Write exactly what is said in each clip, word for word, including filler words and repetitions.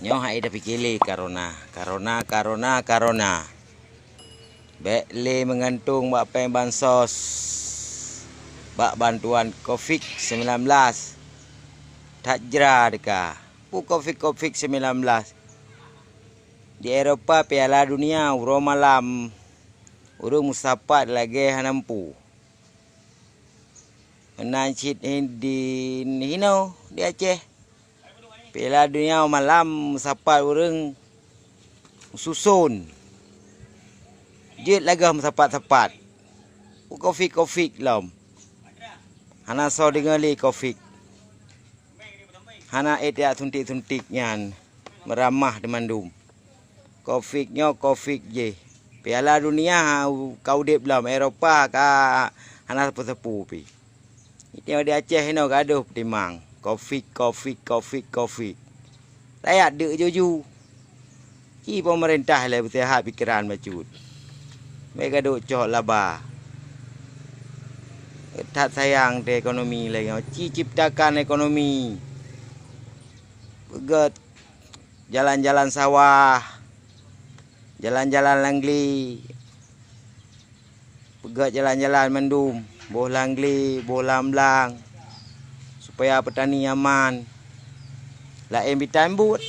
Nyoe hai tapike lé corona, corona, corona, corona. Bék lé meugantong bak péng bansos, bak bantuan covid sembilan belas. That jra teuka. Peue covid, covid sembilan belas? Di Eropa Piala Dunia uroe malam, ureuëng meusapat lagée hana mampu. Meunan cit di hinoe di Aceh. Piala Dunia malam meusapat ureuëng suson. Jeuet lagée meusapat-sapat. Covid-covid lom. Hana soe deungoe lé covid. Hana ék jak suntik-suntik nyan meuramah di mandum. Covid nyoe covid jih. Piala Dunia ka udeb lom, Eropa ka hana sapeue-sapeue pi. Nyoe di Aceh inoe gadoh peutimang. Covid, covid, covid, covid. Rakyat deuk juju. Ci peumeurintah lé beuseuhat pikeran bacut. Bék gadoh cok laba. That sayang teuh ekonomi lagée nyoe. Ci ciptakan ekonomi. Peugét jalan-jalan sawah, jalan-jalan langli, peugét jalan-jalan mandum, boh langli, boh lam blang, supaya peutani aman. Laén bitan buet.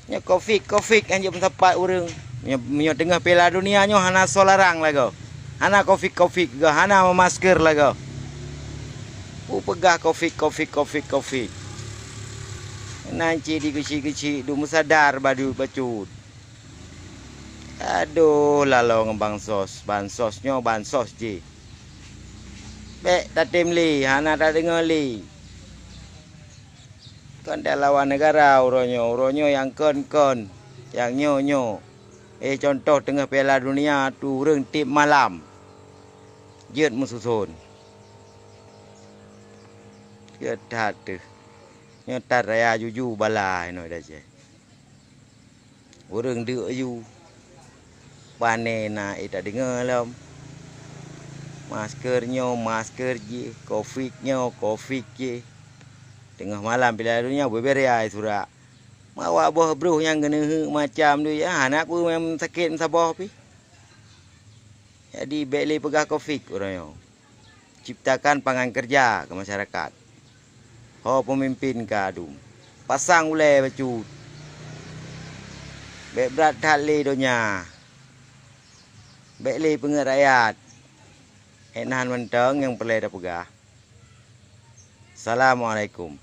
Nyoe covid, covid nyan jeuet meusapat ureuëng. Meunyoe, meunyoe teungoh Piala Dunia nyoe hana soe larang lagoe. Hana covid, covid goe, hana meumasker lagoe. Peue peugah covid, covid, covid, covid. Nan cit di keuchik-keuchik dum meusadar badu bacut. Adoh, laloe ngon bansos. Bansos nyoe bansos jih. Bék tatem lé, hana tadeungoe lé. Kon talawan neugara uroe nyoe, uroe nyoe nyang kon-kon, nyang nyoe-nyoe. Eh, contoh teungoh Piala Dunia tu ureuëng tieb malam jeuet meususon. Jeuet that teuh. Nyoe that raya juju bala inoe di Aceh. Ureuëng deuk aju. Pane na ék tadeungoe lom. Masker nyoe masker jih, covid nyoe covid jih. Teungoh malam Piala Dunia beubeuria surak. Mawak boh broh nyang geuneuheuk macam tu ya, hana ku meunan sakét meusaboh pih. Jadi bék lé peugah covid uroe nyoe. Ciptakan pangan keureuja keu masyarakat. Ho peumimpin ka dum. Pasang ulée bacut. Bék brat that lé donya. Bék lé peungét rakyat. Ék nan mantong nyang peureulée tapeugah. Assalamualaikum.